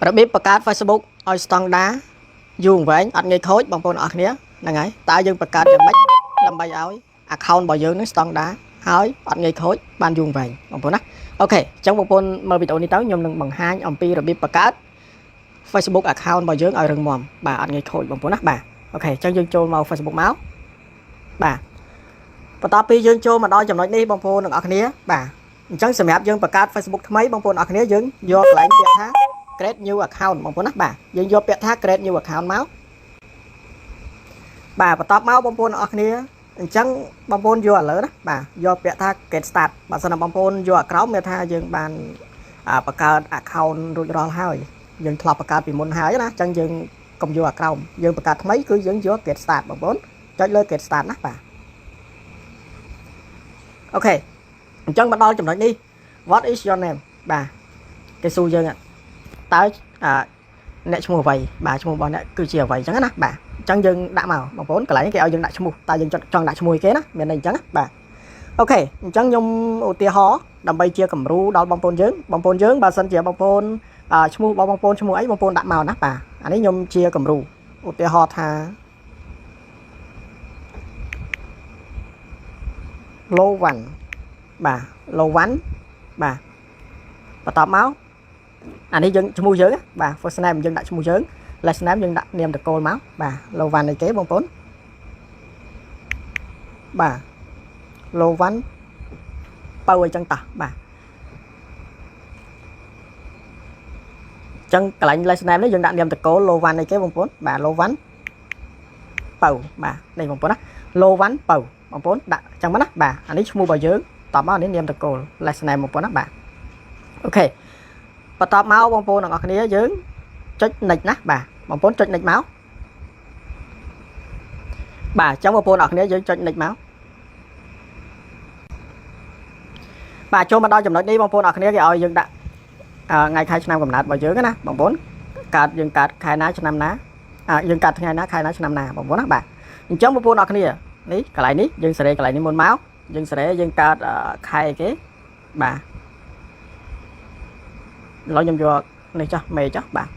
របៀបបង្កើត Facebook ឲ្យស្តង់ដាយូរអង្វែងអត់ងាយខូចបងប្អូនអរគ្នាហ្នឹងហើយតើយើងបង្កើតយ៉ាងម៉េចដើម្បីឲ្យ account របស់យើងនឹងស្តង់ដាហើយអត់ងាយខូចបានយូរអង្វែងបងប្អូនណាOK អញ្ចឹងបងប្អូនមើលវីដេអូនេះទៅខ្ញុំនឹងបង្ហាញអំពីរបៀបបង្កើត Facebook account របស់យើងឲ្យរឹងមាំបាទអត់ងាយខូចបងប្អូនណាបាទ OK អញ្ចឹងយើងចូលមក Facebook មកបាទបន្ទាប់ពីយើងចូលមកដល់ចំណុចនេះបងប្អូនទាំងអស់គ្នាបាទអញ្ចឹងសម្រាប់យើងបង្កើត Facebook ថ្មីបងប្អូនអរគ្នាយើងយកកន្លែងពាក្យថា create new account បងប្អូនណាបាទយើងយកពាក្យថា create new account មកបាទបន្ទាប់មកបងប្អូនអរគ្នាអញ្ចឹងបងប្អូនយកឥឡូវណាបាទយកពាក្យថា get start បើសិនណាបងប្អូនយកអាក្រោមមានថាយើងបានបង្កើត account រួចរាល់ហើយយើងធ្លាប់បង្កើតពីមុនហើយណាអញ្ចឹងយើងកុំយកអាក្រោមយើងបង្កើតថ្មីគឺយើងយក get start បងប្អូនចុចលើ get start ណាបាទ OK អញ្ចឹងមកដល់ចំណុចនេះ What is your name? បាទគេសួរយើងតើអាអ្នកឈ្មោះអ្វីបាទឈ្មោះរបស់អ្នកគឺជាអ្វីអញ្ចឹងណាបាទអញ្ចឹងយើងដាក់មកបងប្អូនកន្លែងគេឲ្យយើងដាក់ឈ្មោះតើយើងចង់ដាក់ឈ្មោះគេណាមានន័យអញ្ចឹងណាបាទ OK អញ្ចឹងខ្ញុំឧទាហរណ៍ដើម្បីជាគំរូដល់បងប្អូនយើងបងប្អូនយើងបើសិនជាបងប្អូនឈ្មោះរបស់បងប្អូនឈ្មោះអីបងប្អូនដាក់មកណាបាទអានេះខ្ញុំជាគំរូឧទាហរណ៍ថា លោវ៉ាន់បាទលោវ៉ាន់បាទបន្ទាប់មកអានេះយើងឈ្មោះយើងបាទ first name យើងដាក់ឈ្មោះយើង last name យើងដាក់នាមត្រកូលមកបាទលោវ៉ាន់អីគេបងប្អូនបាទលោវ៉ាន់បើអីចឹងតោះបាទចឹងកន្លែង last name នេះយើងដាក់នាមត្រកូលលោវ៉ាន់អីគេបងប្អូនបាទលោវ៉ាន់បើបាទនេះបងប្អូនណាលោវ៉ាន់បើបងប្អូនដាក់ចឹងមកណាបាទអានេះឈ្មោះរបស់យើងតបមកនេះនាមត្រកូល last name បងប្អូនណាបាទ OK បន្ទាប់មកបងប្អូនទាំងអស់គ្នាយើងចុច next ណាបាទបងប្អូនចុច next មកបាទអញ្ចឹងបងប្អូនអរគ្នាយើងចុច next មកបាទចូលមកដល់ចំណុចនេះបងប្អូនអរគ្នាគេឲ្យយើងដាក់ថ្ងៃខែឆ្នាំកំណើតរបស់យើងណាបងប្អូនកើតយើងកើតខែណាឆ្នាំណាយើងកើតថ្ងៃណាខែណាឆ្នាំណាបងប្អូនណាបាទអញ្ចឹងបងប្អូនអរគ្នានេះកន្លែងនេះយើងសេរីកន្លែងនេះមុនមកយើងសេរីយើងកើតខែគេបាទឥឡូវខ្ញុំយកនេះចុះមេចុះបាទ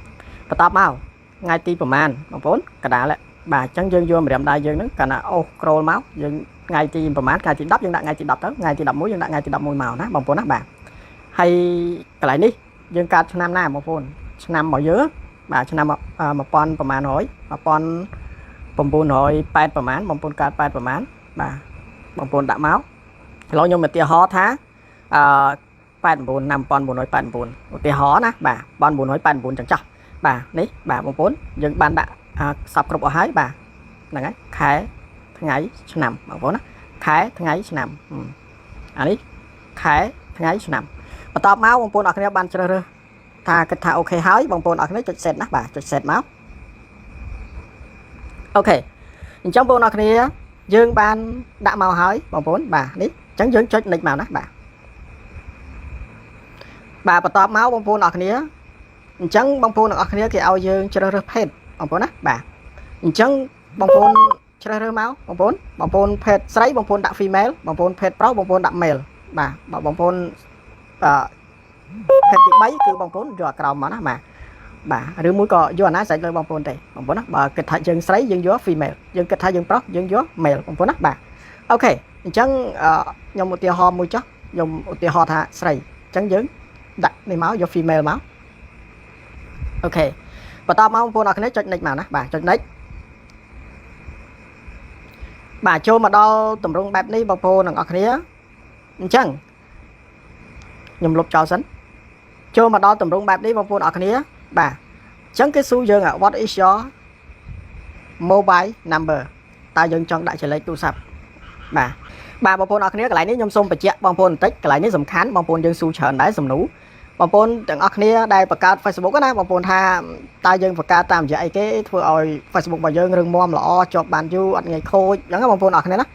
បន្ទាប់មកថ្ងៃទីប្រហែលបងប្អូនកដាលបាទអញ្ចឹងយើងយកម្រាមដៃយើងហ្នឹងកាលណាអូសក្រូលមកយើងថ្ងៃទីប្រហែលថ្ងៃទី10យើងដាក់ថ្ងៃទី10ទៅថ្ងៃទី11យើងដាក់ថ្ងៃទី11មកណាបងប្អូនណាបាទហើយកន្លែងនេះយើងកើតឆ្នាំណាបងប្អូនឆ្នាំរបស់យើងបាទឆ្នាំ1000ប្រហែល100 1980ប្រហែលបងប្អូនកើត8ប្រហែលបាទបងប្អូនដាក់មកឥឡូវខ្ញុំឧទាហរណ៍ថាអឺ89ឆ្នាំ1989ឧទាហរណ៍ណាបាទ1989ចឹងចោះបាទនេះបាទបងប្អូនយើងបានដាក់សពគ្រប់អស់ហើយបាទហ្នឹងហើយខែថ្ងៃឆ្នាំបងប្អូនណាខែថ្ងៃឆ្នាំអានេះខែថ្ងៃឆ្នាំបន្ទាប់មកបងប្អូនអរគ្នាបានជ្រើសរើសថាគិតថា OK ហើយបងប្អូនអរគ្នាចុច set ណាបាទចុច set មក OK អញ្ចឹងបងប្អូនអរគ្នាយើងបានដាក់មកហើយបងប្អូនបាទនេះអញ្ចឹងយើងចុច next មកណាបាទបាទបន្ទាប់មកបងប្អូនអរគ្នាអញ្ចឹងបងប្អូនទាំងអស់គ្នាគេឲ្យយើងជ្រើសរើសភេទបងប្អូនណាបាទអញ្ចឹងបងប្អូនជ្រើសរើសមកបងប្អូនបងប្អូនភេទស្រីបងប្អូនដាក់ female បងប្អូនភេទប្រុសបងប្អូនដាក់ male បាទបើបងប្អូនអឺភេទទី3គឺបងប្អូនយកអាក្រោមមកណាបាទបាទឬមួយក៏យកអាណាស្រេចលើបងប្អូនទេបងប្អូនណាបើគិតថាយើងស្រីយើងយក female យើងគិតថាយើងប្រុសយើងយក male បងប្អូនណាបាទ OK អញ្ចឹងខ្ញុំឧទាហរណ៍មួយចុះខ្ញុំឧទាហរណ៍ថាស្រីអញ្ចឹងយើងដាក់នេះមកយក female មក OK បន្តមកបងប្អូនអរគ្នាចុច next មកណាបាទចុច next បាទចូលមកដល់ទម្រង់បែបនេះបងប្អូនទាំងអស់គ្នាអញ្ចឹងខ្ញុំលុបចោលសិនចូលមកដល់ទម្រង់បែបនេះបងប្អូនអរគ្នាបាទអញ្ចឹងគេសួរយើង What is your mobile number? តើយើងចង់ដាក់ជាលេខទូរស័ព្ទបាទបាទបងប្អូនអរគ្នាកន្លែងនេះខ្ញុំសូមបញ្ជាក់បងប្អូនបន្តិចកន្លែងនេះសំខាន់បងប្អូនយើងសួរច្រើនដែរសំណួរបងប្អូនទាំងអស់គ្នាដែលបង្កើត Facebook ណាបងប្អូនថាតើយើងបង្កើតតាមរយៈអីគេធ្វើឲ្យ Facebook របស់យើងរឹងមាំល្អជាប់បានយូរអត់ងាយខូចអញ្ចឹងបងប្អូនអរគ្នាណា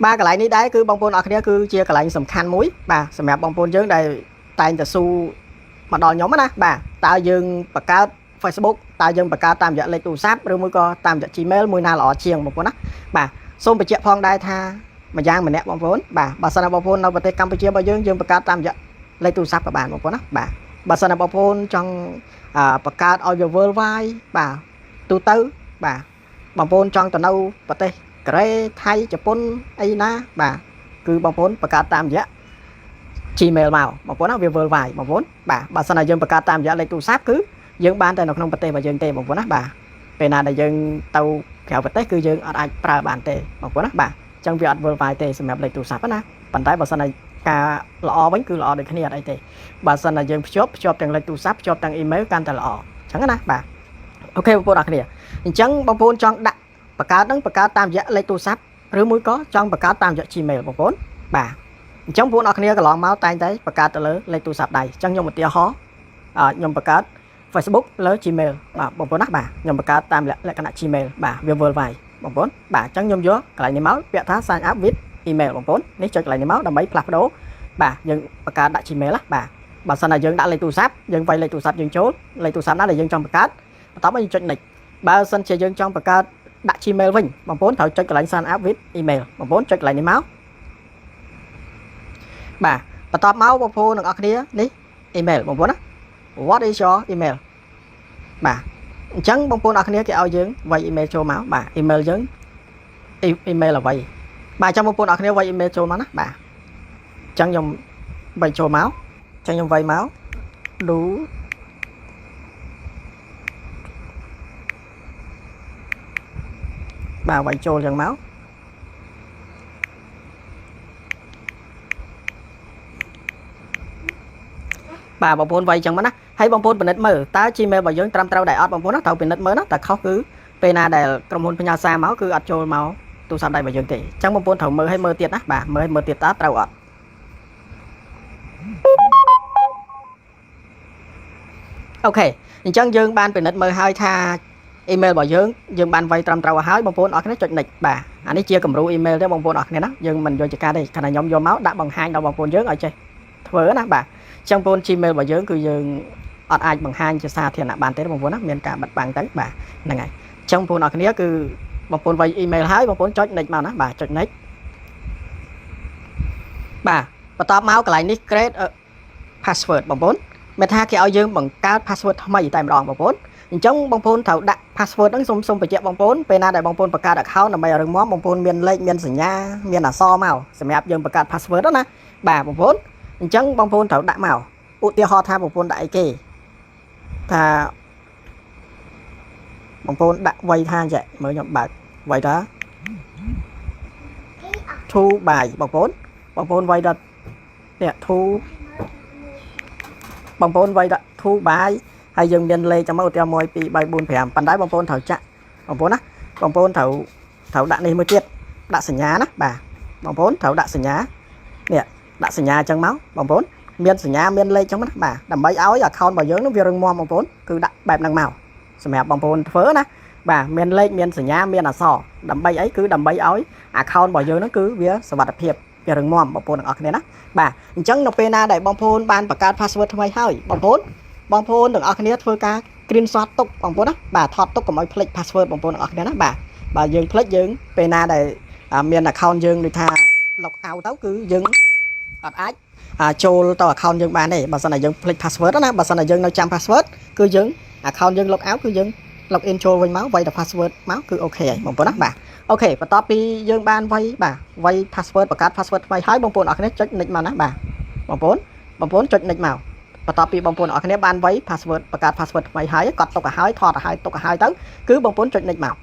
បាទកន្លែងនេះដែរគឺបងប្អូនអរគ្នាគឺជាកន្លែងសំខាន់មួយបាទសម្រាប់បងប្អូនយើងដែលតែងតែសួរមកដល់ខ្ញុំណាបាទតើយើងបង្កើត Facebook តើយើងបង្កើតតាមរយៈលេខទូរស័ព្ទឬមួយក៏តាមរយៈ Gmail មួយណាល្អជាងបងប្អូនណាបាទសូមបញ្ជាក់ផងដែរថាម្យ៉ាងម្នាក់បងប្អូនបាទបើសិនណាបងប្អូននៅប្រទេសកម្ពុជារបស់យើងយើងបង្កើតតាមរយៈលេខទូរស័ព្ទក៏បានបងប្អូនណាបាទ បើសិនណាបងប្អូនចង់បង្កើតឲ្យវា worldwide បាទទូទៅបាទបងប្អូនចង់ទៅនៅប្រទេសកូរ៉េថៃជប៉ុនអីណាបាទគឺបងប្អូនបង្កើតតាមរយៈ Gmail មកបងប្អូនណាវា worldwide បងប្អូនបាទបើសិនណាយើងបង្កើតតាមរយៈលេខទូរស័ព្ទគឺយើងបានតែនៅក្នុងប្រទេសរបស់យើងទេបងប្អូនណាបាទពេលណាដែលយើងទៅក្រៅប្រទេសគឺយើងអត់អាចប្រើបានទេបងប្អូនណាបាទអញ្ចឹងវាអត់ worldwide ទេសម្រាប់លេខទូរស័ព្ទណាប៉ុន្តែបើសិនណាការល្អវិញគឺល្អដូចគ្នាអត់អីទេបើសិនណាយើងភ្ជាប់ភ្ជាប់ទាំងលេខទូរស័ព្ទភ្ជាប់ទាំង email កាន់តែល្អអញ្ចឹងណាបាទ OK បងប្អូនអរគ្នាអញ្ចឹងបងប្អូនចង់ដាក់បង្កើតនឹងបង្កើតតាមរយៈលេខទូរស័ព្ទឬមួយក៏ចង់បង្កើតតាមរយៈ Gmail បងប្អូនបាទអញ្ចឹងបងប្អូនអរគ្នាកន្លងមកតែងតែបង្កើតទៅលើលេខទូរស័ព្ទដៃអញ្ចឹងខ្ញុំឧទាហរណ៍ខ្ញុំបង្កើត Facebook លើ Gmail បាទបងប្អូនណាបាទខ្ញុំបង្កើតតាមលក្ខណៈ Gmail បាទវា worldwide បងប្អូនបាទអញ្ចឹងខ្ញុំយកកន្លែងនេះមកពាក្យថា sign up with email បងប្អូននេះចុចកន្លែងនេះមកដើម្បីផ្លាស់ប្ដូរបាទយើងបង្កើតដាក់ Gmail ណាបាទបើសិនណាយើងដាក់លេខទូរស័ព្ទយើងវាយលេខទូរស័ព្ទយើងចូលលេខទូរស័ព្ទណាដែលយើងចង់បង្កើតបន្ទាប់មកយើងចុច next បើសិនជាយើងចង់បង្កើតដាក់ Gmail វិញបងប្អូនត្រូវចុចកន្លែង sign up with email បងប្អូនចុចកន្លែងនេះមកបាទបន្ទាប់មកបងប្អូនទាំងអស់គ្នានេះ email បងប្អូនណា What is your email? បាទអញ្ចឹងបងប្អូនអរគ្នាគេឲ្យយើងវាយ email ចូលមកបាទ email យើង email អ្វីបាទអញ្ចឹងបងប្អូនអរគ្នាវាយ email ចូលមកណាបាទអញ្ចឹងខ្ញុំវាយចូលមកអញ្ចឹងខ្ញុំវាយមក do បាទវាយចូលអញ្ចឹងមកបាទបងប្អូនវាយអញ្ចឹងមកណាហើយបងប្អូនពិនិត្យមើលតើ Gmail របស់យើងត្រឹមត្រូវដែរអត់បងប្អូនណាត្រូវពិនិត្យមើលណាតើខុសគឺពេលណាដែលក្រុមហ៊ុនផ្ញើសារមកគឺអត់ចូលមកទូរស័ព្ទដៃរបស់យើងទេអញ្ចឹងបងប្អូនត្រូវមើលឲ្យមើលទៀតណាបាទមើលឲ្យមើលទៀតតើត្រូវអត់OK អញ្ចឹងយើងបានពិនិត្យមើលហើយថា email របស់យើងយើងបានវាយត្រឹមត្រូវហើយបងប្អូនអរគ្នាចុច next បាទអានេះជាគំរូ email ទេបងប្អូនអរគ្នាណាយើងមិនយកជាការទេខណៈខ្ញុំយកមកដាក់បង្ហាញដល់បងប្អូនយើងឲ្យចេះធ្វើណាបាទអញ្ចឹងបងប្អូន Gmail របស់យើងគឺយើងអត់អាចបង្ហាញជាសាធារណៈបានទេបងប្អូនណាមានការបិទបាំងទៅបាទហ្នឹងហើយអញ្ចឹងបងប្អូនអរគ្នាគឺបងប្អូនវាយ email ហើយបងប្អូនចុច next មកណាបាទចុច next បាទបន្ទាប់មកកន្លែងនេះ create a password បងប្អូនមានថាគេឲ្យយើងបង្កើត password ថ្មីតែម្ដងបងប្អូនអញ្ចឹងបងប្អូនត្រូវដាក់ password ហ្នឹងសូមសូមបញ្ជាក់បងប្អូនពេលណាដែលបងប្អូនបង្កើត account ដើម្បីឲ្យរឹងមាំបងប្អូនមានលេខមានសញ្ញាមានអក្សរមកសម្រាប់យើងបង្កើត password ហ្នឹងណាបាទបងប្អូនអញ្ចឹងបងប្អូនត្រូវដាក់មកឧទាហរណ៍ថាបងប្អូនដាក់អីគេថាបងប្អូនដាក់វ័យថាចេះមើលខ្ញុំបើកវ័យថា 2 by បងប្អូនបងប្អូនវ័យដល់នេះ2បងប្អូនវាយដាក់2 by ហើយយើងមានលេខចាំមកឧទាហរណ៍1 2 3 4 5ប៉ុន្តែបងប្អូនត្រូវចាក់បងប្អូនណាបងប្អូនត្រូវត្រូវដាក់នេះមួយទៀតដាក់សញ្ញាណាបាទបងប្អូនត្រូវដាក់សញ្ញានេះដាក់សញ្ញាអញ្ចឹងមកបងប្អូនមានសញ្ញាមានលេខអញ្ចឹងណាបាទដើម្បីឲ្យ account របស់យើងនឹងវារឹងមាំបងប្អូនគឺដាក់បែបហ្នឹងមកសម្រាប់បងប្អូនធ្វើណាបាទមានលេខមានសញ្ញាមានអក្សរដើម្បីអីគឺដើម្បីឲ្យ account របស់យើងហ្នឹងគឺវាសុវត្ថិភាពវារឹងមាំបងប្អូនទាំងអស់គ្នាណាបាទអញ្ចឹងនៅពេលណាដែលបងប្អូនបានបង្កើត password ថ្មីហើយបងប្អូនបងប្អូនទាំងអស់គ្នាធ្វើការ screenshot ទុកបងប្អូនណាបាទថតទុកកុំឲ្យភ្លេច password បងប្អូនទាំងអស់គ្នាណាបាទបាទយើងភ្លេចយើងពេលណាដែលមាន account យើងដូចថា log out ទៅគឺយើងអត់អាចចូលទៅ account យើងបានទេបើសិនណាយើងភ្លេច password ណាបើសិនណាយើងនៅចាំ password គឺយើង account យើង log out គឺយើង log in ចូលវិញមកវាយតែ password មកគឺ OK ហើយបងប្អូនណាបាទ OK បន្ទាប់ពីយើងបានវាយបាទវាយ password បង្កើត password ថ្មីហើយបងប្អូនអរគ្នាចុច next មកណាបាទបងប្អូនបងប្អូនចុច next មកបន្ទាប់ពីបងប្អូនអរគ្នាបានវាយ password បង្កើត password ថ្មីហើយកត់ទុកឲ្យហើយថតឲ្យហើយទុកឲ្យហើយទៅគឺបងប្អូនចុច next មក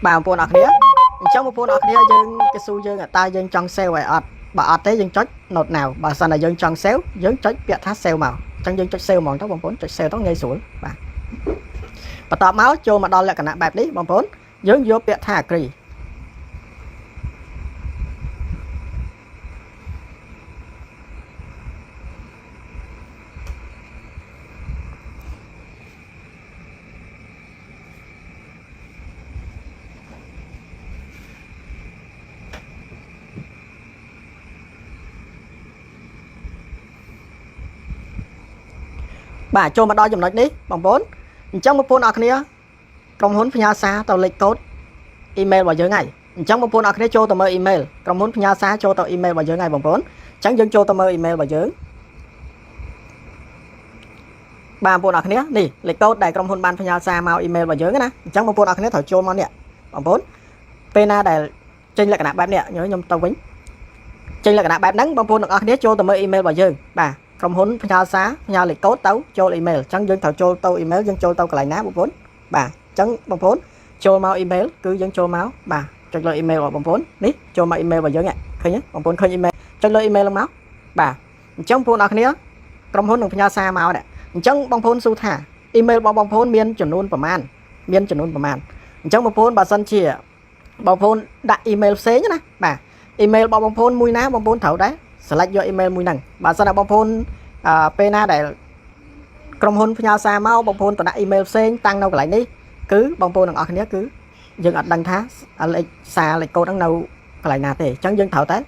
បាទបងប្អូនអរគ្នាអញ្ចឹងបងប្អូនអរគ្នាយើងគេសួរយើងតើយើងចង់ save ឲ្យអត់បើអត់ទេយើងចុច not now បើសិនតែយើងចង់ save យើងចុចពាក្យថា save មកអញ្ចឹងយើងចុច save ហ្មងទៅបងប្អូនចុច save ទៅងាយស្រួលបាទបន្ទាប់មកចូលមកដល់លក្ខណៈបែបនេះបងប្អូនយើងយកពាក្យថា agree បាទចូលមកដល់ចំណុចនេះបងប្អូនអញ្ចឹងបងប្អូនអរគ្នាក្រុមហ៊ុនផ្ញើសារទៅលេខកូដអ៊ីមែលរបស់យើងហើយអញ្ចឹងបងប្អូនអរគ្នាចូលទៅមើលអ៊ីមែលក្រុមហ៊ុនផ្ញើសារចូលទៅអ៊ីមែលរបស់យើងហើយបងប្អូនអញ្ចឹងយើងចូលទៅមើលអ៊ីមែលរបស់យើង បាទបងប្អូនអរគ្នានេះលេខកូដដែលក្រុមហ៊ុនបានផ្ញើសារមកអ៊ីមែលរបស់យើងណាអញ្ចឹងបងប្អូនអរគ្នាត្រូវចូលមកនេះបងប្អូនពេលណាដែលចេញលក្ខណៈបែបនេះខ្ញុំទៅវិញចេញលក្ខណៈបែបហ្នឹងបងប្អូនទាំងអស់គ្នាចូលទៅមើលអ៊ីមែលរបស់យើងបាទក្រុមហ៊ុនផ្ញើសារផ្ញើលេខកូដទៅចូលអ៊ីមែលអញ្ចឹងយើងត្រូវចូលទៅអ៊ីមែលយើងចូលទៅកន្លែងណាបងប្អូនបាទអញ្ចឹងបងប្អូនចូលមកអ៊ីមែលគឺយើងចូលមកបាទចុចលើអ៊ីមែលរបស់បងប្អូននេះចូលមកអ៊ីមែលរបស់យើងឃើញទេបងប្អូនឃើញអ៊ីមែលចុចលើអ៊ីមែលហ្នឹងមកបាទអញ្ចឹងបងប្អូនអរគ្នាក្រុមហ៊ុននឹងផ្ញើសារមកនេះអញ្ចឹងបងប្អូនសួរថាអ៊ីមែលរបស់បងប្អូនមានចំនួនប្រមាណមានចំនួនប្រមាណអញ្ចឹងបងប្អូនបើសិនជាបងប្អូនដាក់អ៊ីមែលផ្សេងណាបាទអ៊ីមែលរបស់បងប្អូនមួយណាបងប្អូនត្រូវដែរ select យកអ៊ីមែលមួយហ្នឹងបើសិនណាបងប្អូនអឺពេលណាដែលក្រុមហ៊ុនផ្ញើសារមកបងប្អូនទៅដាក់អ៊ីមែលផ្សេងតាំងនៅកន្លែងនេះគឺបងប្អូនទាំងអស់គ្នាគឺយើងអត់ដឹងថាលេខសារលេខកូដហ្នឹងនៅកន្លែងណាទេអញ្ចឹងយើងត្រូវតែ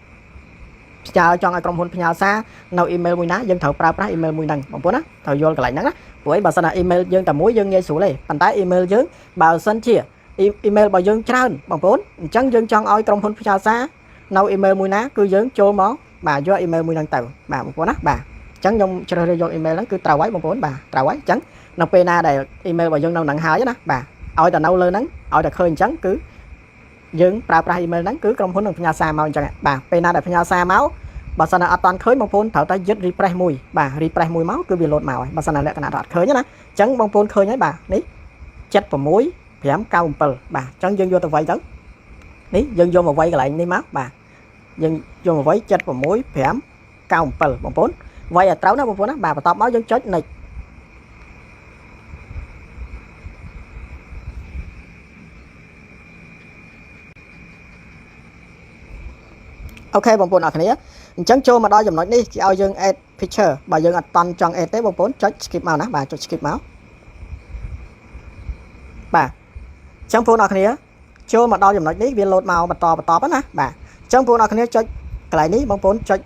ផ្ញើចង់ឲ្យក្រុមហ៊ុនផ្ញើសារនៅអ៊ីមែលមួយណាយើងត្រូវប្រើប្រាស់អ៊ីមែលមួយហ្នឹងបងប្អូនណាត្រូវយល់កន្លែងហ្នឹងណាព្រោះអីបើសិនណាអ៊ីមែលយើងតែមួយយើងងាយស្រួលទេប៉ុន្តែអ៊ីមែលយើងបើសិនជាអ៊ីមែលរបស់យើងច្រើនបងប្អូនអញ្ចឹងយើងចង់ឲ្យក្រុមហ៊ុនផ្ញើសារនៅអ៊ីមែលមួយណាគឺយើងចូលមកបាទយកអ៊ីមែលមួយហ្នឹងទៅបាទបងប្អូនណាបាទអញ្ចឹងខ្ញុំជ្រើសរើសយកអ៊ីមែលហ្នឹងគឺត្រូវហើយបងប្អូនបាទត្រូវហើយអញ្ចឹងនៅពេលណាដែលអ៊ីមែលរបស់យើងនៅហ្នឹងហើយណាបាទឲ្យតែនៅលើហ្នឹងឲ្យតែឃើញអញ្ចឹងគឺយើងប្រើប្រាស់អ៊ីមែលហ្នឹងគឺក្រុមហ៊ុននឹងផ្ញើសារមកអញ្ចឹងបាទពេលណាដែលផ្ញើសារមកបើសិនណាអត់តាន់ឃើញបងប្អូនត្រូវតែយឹត refresh មួយបាទ refresh មួយមកគឺវាលោតមកហើយបើសិនណាលក្ខណៈអត់ឃើញណាអញ្ចឹងបងប្អូនឃើញហើយបាទនេះ76 597បាទអញ្ចឹងយើងយកទៅវាយទៅនេះយើងយកមកវាយកន្លែងនេះមកបាទយើងយកមកវាយ76 597បងប្អូនវាយឲ្យត្រូវណាបងប្អូនណាបាទបន្ទាប់មកយើងចុច next។ OK បងប្អូនអរគ្នាអញ្ចឹងចូលមកដល់ចំណុចនេះគេឲ្យយើង add picture បើយើងអត់តន់ចង់ add ទេបងប្អូនចុច skip មកណាបាទចុច skip មកបាទអញ្ចឹងបងប្អូនអរគ្នាចូលមកដល់ចំណុចនេះវាលោតមកបន្តបន្តណាបាទអញ្ចឹងបងប្អូនអរគ្នាចុចកន្លែងនេះបងប្អូនចុច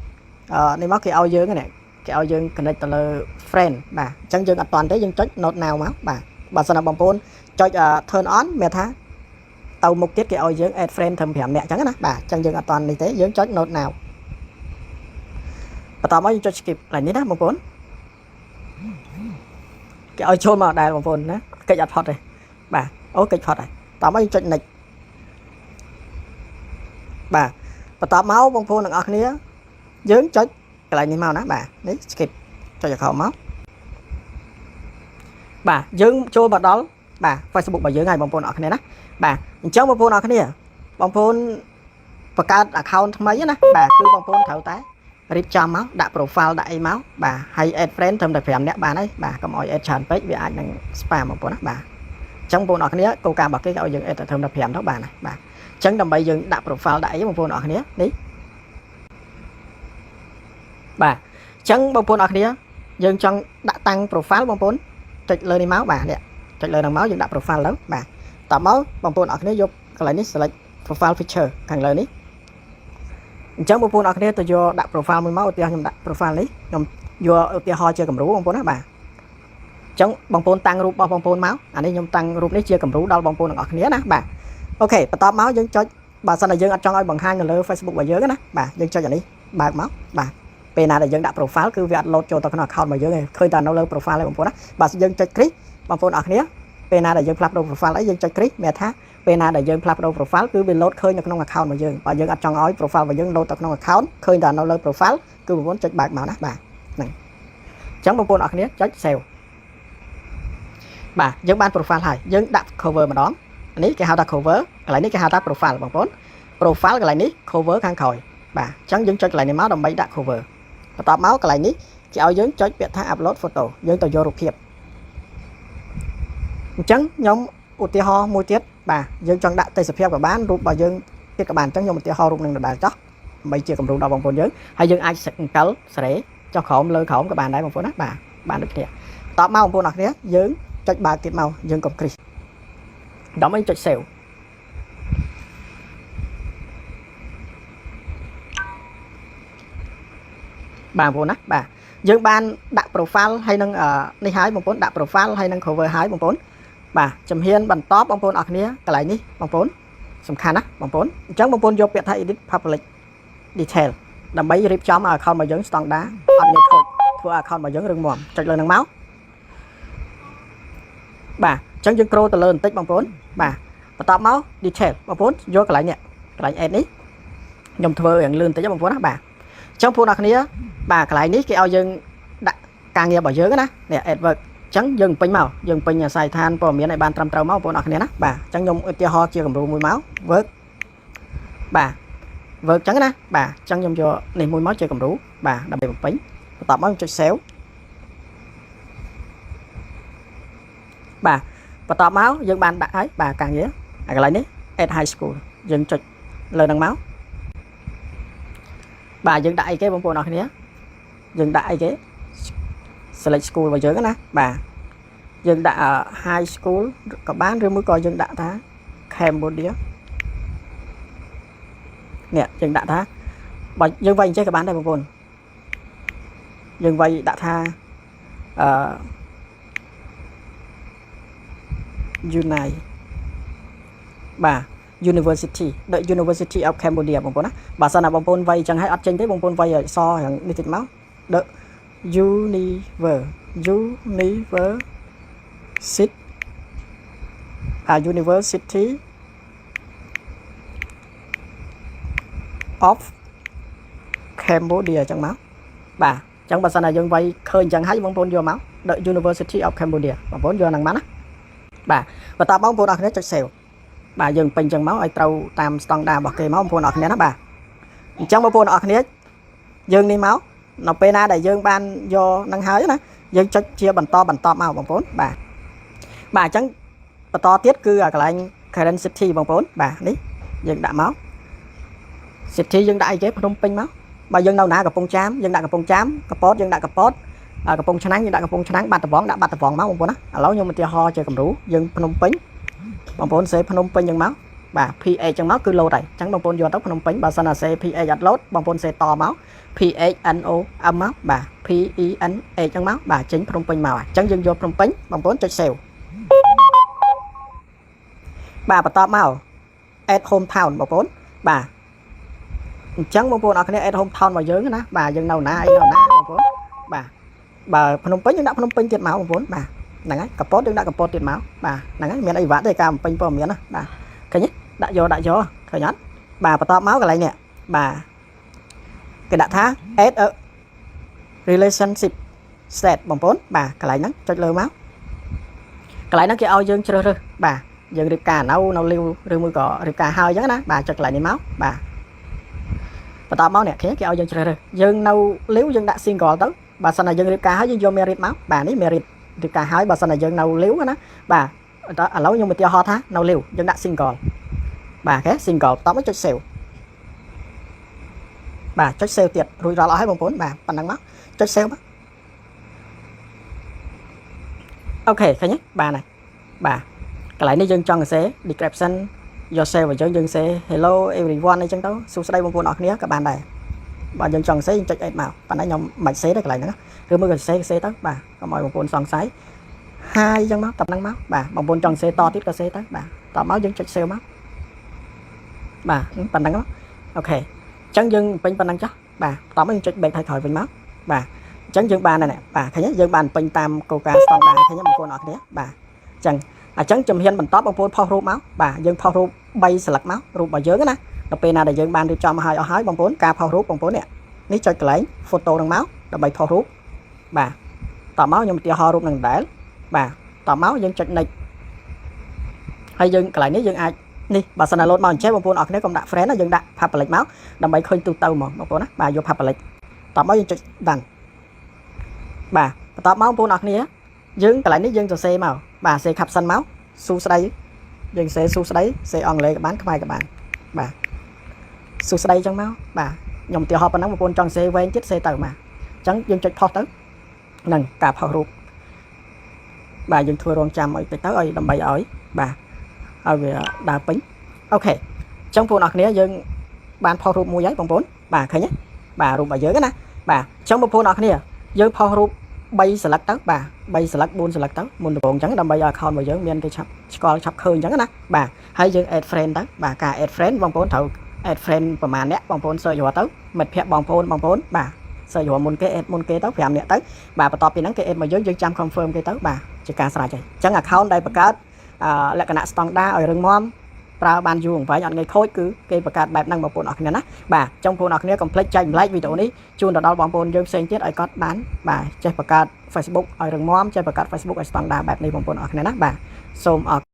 នេះមកគេឲ្យយើងនេះគេឲ្យយើង connect ទៅលើ friend បាទអញ្ចឹងយើងអត់តន់ទេយើងចុច not now មកបាទបើសិនណាបងប្អូនចុច turn on មានថាទៅមុខទៀតគេឲ្យយើង add friend ត្រឹម5នាក់អញ្ចឹងណាបាទអញ្ចឹងយើងអត់តន់នេះទេយើងចុច not now បន្តមកយើងចុច skip កន្លែងនេះណាបងប្អូនគេឲ្យចូលមកដែរបងប្អូនណាកិច្ចអត់ផុតទេបាទអូកិច្ចផុតហើយតមកយើងចុច next បាទបន្តមកបងប្អូនទាំងអស់គ្នាយើងចុចកន្លែងនេះមកណាបាទនេះ skip ចុចឲ្យខោមកបាទយើងចូលមកដល់បាទ Facebook របស់យើងហើយបងប្អូនអរគ្នាណាបាទអញ្ចឹងបងប្អូនអរគ្នាបងប្អូនបង្កើត account ថ្មីណាបាទគឺបងប្អូនត្រូវតែរៀបចំមកដាក់ profile ដាក់អីមកបាទហើយ add friend ត្រឹមតែ5នាក់បានហើយបាទកុំឲ្យ add ច្រើនពេកវាអាចនឹង spam បងប្អូនណាបាទអញ្ចឹងបងប្អូនអរគ្នាគោលការណ៍របស់គេគេឲ្យយើង add តែត្រឹមតែ5ទៅបានហើយបាទអញ្ចឹងដើម្បីយើងដាក់ profile ដាក់អីបងប្អូនអរគ្នានេះបាទអញ្ចឹងបងប្អូនអរគ្នាយើងចង់ដាក់តាំង profile បងប្អូនចុចលើនេះមកបាទនេះចុចលើហ្នឹងមកយើងដាក់ profile ទៅបាទតមកបងប្អូនអរគ្នាយកកន្លែងនេះ select profile picture ខាងលើនេះអញ្ចឹងបងប្អូនអរគ្នាទៅយកដាក់ profile មួយមកឧទាហរណ៍ខ្ញុំដាក់ profile នេះខ្ញុំយកឧទាហរណ៍ជាគំរូបងប្អូនណាបាទអញ្ចឹងបងប្អូនតាំងរូបរបស់បងប្អូនមកអានេះខ្ញុំតាំងរូបនេះជាគំរូដល់បងប្អូនទាំងអស់គ្នាណាបាទ OK បន្ទាប់មកយើងចុចបើសិនតែយើងអត់ចង់ឲ្យបង្ហាញនៅលើ Facebook របស់យើងណាបាទយើងចុចអានេះបើកមកបាទពេលណាដែលយើងដាក់ profile គឺវាអត់ load ចូលទៅក្នុង account របស់យើងទេឃើញតែនៅលើ profile ឯងបងប្អូនណាបាទយើងចុច click បងប្អូនអរគ្នាពេលណាដែលយើងផ្លាស់ប្ដូរ profile អីយើងចុច click មានថាពេលណាដែលយើងផ្លាស់ប្ដូរ profile គឺវា load ឃើញនៅក្នុង account របស់យើងបើយើងអត់ចង់ឲ្យ profile របស់យើង load ទៅក្នុង account ឃើញតែនៅលើ profile គឺបងប្អូនចុចបើកមកណាបាទហ្នឹងអញ្ចឹងបងប្អូនអរគ្នាចុច save បាទយើងបាន profile ហើយយើងដាក់ cover ម្ដងនេះគេហៅថា cover កន្លែងនេះគេហៅថា profile បងប្អូន profile កន្លែងនេះ cover ខាងក្រោយបាទអញ្ចឹងយើងចុចកន្លែងនេះមកដើម្បីដាក់ cover បន្ទាប់មកកន្លែងនេះគេឲ្យយើងចុចពាក្យថា upload photo យើងទៅយករូបភាពអញ្ចឹងខ្ញុំឧទាហរណ៍មួយទៀតបាទយើងចង់ដាក់ទេសភាពក៏បានរូបរបស់យើងទៀតក៏បានអញ្ចឹងខ្ញុំឧទាហរណ៍រូបនឹងដដែលចោះដើម្បីជាគំរូដល់បងប្អូនយើងហើយយើងអាចអង្កលសេរីចុះក្រោមលើក្រោមក៏បានដែរបងប្អូនណាបាទបានដូចគ្នាតបមកបងប្អូនអរគ្នាយើងចុចបើកទៀតមកយើងកុំគ្រីសដើម្បីចុច save បាទបងប្អូនណាបាទយើងបានដាក់ profile ហើយនឹងនេះហើយបងប្អូនដាក់ profile ហើយនឹង cover ហើយបងប្អូនបាទជំហានបន្តបងប្អូនអរគ្នាកន្លែងនេះបងប្អូនសំខាន់ណាបងប្អូនអញ្ចឹងបងប្អូនយកពាក្យថា edit public detail ដើម្បីរៀបចំឲ្យ account របស់យើងស្តង់ដាអត់ងាយខូចធ្វើ account របស់យើងរឹងមាំចុចលើនឹងមក បាទអញ្ចឹងយើង scroll ទៅលើបន្តិចបងប្អូនបាទបន្ទាប់មក detail បងប្អូនយកកន្លែងនេះកន្លែង add នេះខ្ញុំធ្វើយ៉ាងលឿនបន្តិចបងប្អូនណាបាទអញ្ចឹងបងប្អូនអរគ្នាបាទកន្លែងនេះគេឲ្យយើងដាក់ការងាររបស់យើងណានេះ add work អញ្ចឹងយើងពេញមកយើងពេញអាស័យដ្ឋានព័ត៌មានឲ្យបានត្រឹមត្រូវមកបងប្អូនអរគ្នាណាបាទអញ្ចឹងខ្ញុំឧទាហរណ៍ជាគំរូមួយមក work បាទ work អញ្ចឹងណាបាទអញ្ចឹងខ្ញុំយកនេះមួយមកជាគំរូបាទដើម្បីបំពេញបន្ទាប់មកខ្ញុំចុច save បាទបន្ទាប់មកយើងបានដាក់ហើយបាទការងារអាកន្លែងនេះ add high school យើងចុចលើនឹងមកបាទយើងដាក់អីគេបងប្អូនអរគ្នាយើងដាក់អីគេ select school របស់យើងណាបាទយើងដាក់ high school ក៏បានឬមួយក៏យើងដាក់ថា Cambodia នេះយើងដាក់ថាបើយើងវាយអញ្ចេះក៏បានដែរបងប្អូនយើងវាយដាក់ថាអឺ Unite បាទ University, the University of Cambodia បងប្អូនណាបើសិនណាបងប្អូនវាយអញ្ចឹងហើយអត់ចេញទេបងប្អូនវាយឲ្យសរាងនេះតិចមក the University អា University of Cambodia អញ្ចឹងមកបាទអញ្ចឹងបើសិនណាយើងវាយឃើញអញ្ចឹងហើយបងប្អូនយកមក The University of Cambodia បងប្អូនយកហ្នឹងមកណាបាទបន្តបងប្អូនអរគ្នាចុច save បាទយើងពេញអញ្ចឹងមកឲ្យត្រូវតាមស្តង់ដាររបស់គេមកបងប្អូនអរគ្នាណាបាទអញ្ចឹងបងប្អូនអរគ្នាយើងនេះមកនៅពេលណាដែលយើងបានយកនឹងហើយណាយើងចុចជាបន្តបន្តមកបងប្អូនបាទបាទអញ្ចឹងបន្តទៀតគឺកន្លែង current city បងប្អូនបាទនេះយើងដាក់មក city យើងដាក់អីគេភ្នំពេញមកបើយើងនៅណាកំពង់ចាមយើងដាក់កំពង់ចាមកពតយើងដាក់កពតកំពង់ឆ្នាំងយើងដាក់កំពង់ឆ្នាំងបាត់ដំបងដាក់បាត់ដំបងមកបងប្អូនណាឥឡូវខ្ញុំឧទាហរណ៍ជាគំរូយើងភ្នំពេញបងប្អូនសេភ្នំពេញចឹងមកបាទ PH ចឹងមកគឺលោតហើយអញ្ចឹងបងប្អូនយកទៅភ្នំពេញបើសិនណាសេ PH អត់លោតបងប្អូនសេតមក PH N O M មកបាទ P E N H ចឹងមកបាទចេញភ្នំពេញមកអញ្ចឹងយើងយកភ្នំពេញបងប្អូនចុច save បាទបន្ទាប់មក add home town បងប្អូនបាទអញ្ចឹងបងប្អូនអរគ្នា add home town របស់យើងណាបាទយើងនៅណាអីនៅណាបងប្អូនបាទបើភ្នំពេញយើងដាក់ភ្នំពេញទៀតមកបងប្អូនបាទហ្នឹងហើយកពតយើងដាក់កពតទៀតមកបាទហ្នឹងហើយមានអីវ៉ាក់ទេការបំពេញព័ត៌មានណាបាទឃើញទេដាក់យកដាក់យកឃើញអត់បាទបន្ទាប់មកកន្លែងនេះបាទគេដាក់ថា add a relationship set បងប្អូនបាទកន្លែងហ្នឹងចុចលើមកកន្លែងហ្នឹងគេឲ្យយើងជ្រើសរើសបាទយើងរៀបការនៅនៅលីវឬមួយក៏រៀបការហើយអញ្ចឹងណាបាទចុចកន្លែងនេះមកបាទបន្តមកនេះគេគេឲ្យយើងជ្រើសរើសយើងនៅលីវយើងដាក់ single ទៅបើសិនណាយើងរៀបការហើយយើងយក married មកបាទនេះ married រៀបការហើយបើសិនណាយើងនៅលីវណាបាទឥឡូវខ្ញុំឧទាហរណ៍ថានៅលីវយើងដាក់ single បាទ OK single បន្ទាប់មកចុច save បាទចុច save ទៀតរួចរាល់អស់ហើយបងប្អូនបាទប៉ុណ្ណឹងមកចុច save មក OK ឃើញទេបានហើយបាទកន្លែងនេះយើងចង់សរសេរ description yourself របស់យើងយើងសេ hello everyone អីចឹងទៅសួស្តីបងប្អូនអរគ្នាក៏បានដែរបាទយើងចង់សេយើងចុច add មកប៉ុន្តែខ្ញុំមិនសេទេកន្លែងហ្នឹងឬមួយក៏សេសេទៅបាទកុំឲ្យបងប្អូនសង្ស័យ hi ចឹងមកតែប៉ុណ្្នឹងមកបាទបងប្អូនចង់សេតទៀតក៏សេទៅបាទតមកយើងចុច save មកបាទប៉ុណ្្នឹងមក OK អញ្ចឹងយើងពេញប៉ុណ្្នឹងចុះបាទតមកយើងចុច back ថយក្រោយវិញមកបាទអញ្ចឹងយើងបានហើយបាទឃើញទេយើងបានពេញតាមគោលការណ៍ស្តង់ដារឃើញទេបងប្អូនអរគ្នាបាទអញ្ចឹងអញ្ចឹងជំហានបន្តបងប្អូនផុសរូបមកបាទយើងផុសរូប3ស្លឹកមករូបរបស់យើងណាដល់ពេលណាដែលយើងបានរៀបចំឲ្យអស់ហើយបងប្អូនការផុសរូបបងប្អូននេះនេះចុចកន្លែង photo នឹងមកដើម្បីផុសរូបបាទតមកខ្ញុំឧទាហរណ៍រូបនឹងដែរបាទតមកយើងចុច next ហើយយើងកន្លែងនេះយើងអាចនេះបើសិនណាលោតមកអញ្ចេះបងប្អូនអរគ្នាកុំដាក់ friend ណាយើងដាក់ public មកដើម្បីឃើញទូទៅហ្មងបងប្អូនណាបាទយក public តមកយើងចុច done បាទបន្ទាប់មកបងប្អូនអរគ្នាយើងកន្លែងនេះយើងសរសេរមកបាទសេ caption មកសួស្តីយើងសេសួស្តីសេអង់គ្លេសក៏បានខ្មែរក៏បានបាទសួស្តីអញ្ចឹងមកបាទខ្ញុំឧទាហរណ៍ប៉ុណ្ណឹងបងប្អូនចង់សេវែងទៀតសេទៅបាទអញ្ចឹងយើងចុចផុសទៅហ្នឹងការផុសរូបបាទយើងធ្វើរងចាំឲ្យតិចទៅឲ្យដើម្បីឲ្យបាទឲ្យវាដើរពេញ OK អញ្ចឹងបងប្អូនអរគ្នាយើងបានផុសរូបមួយហើយបងប្អូនបាទឃើញទេបាទរូបរបស់យើងណាបាទអញ្ចឹងបងប្អូនអរគ្នាយើងផុសរូប3ស្លឹកទៅបាទ3ស្លឹក4ស្លឹកទៅមុនដំបូងអញ្ចឹងដើម្បីឲ្យ account របស់យើងមានគេឆាប់ស្គាល់ឆាប់ឃើញអញ្ចឹងណាបាទហើយយើង add friend ទៅបាទការ add friend បងប្អូនត្រូវ add friend ប្រហែលអ្នកបងប្អូន search រកទៅមិត្តភ័ក្តិបងប្អូនបងប្អូនបាទ search រកមុនគេ add មុនគេទៅ5នាក់ទៅបាទបន្ទាប់ពីហ្នឹងគេ add មកយើងយើងចាំ confirm គេទៅបាទជាការស្រេចហើយអញ្ចឹង account ដែលបង្កើតអឺលក្ខណៈ standard ឲ្យរឹងមាំប្រើបានយូរអង្វែងអត់ងាយខូចគឺគេបង្កើតបែបហ្នឹងបងប្អូនអរគ្នាណាបាទចង់បងប្អូនអរគ្នាកុំភ្លេចចែកម្លែកវីដេអូនេះជូនទៅដល់បងប្អូនយើងផ្សេងទៀតឲ្យគាត់បានបាទចេះបង្កើត Facebook ឲ្យរឹងមាំចេះបង្កើត Facebook ឲ្យ standard បែបនេះបងប្អូនអរគ្នាណាបាទសូមអរ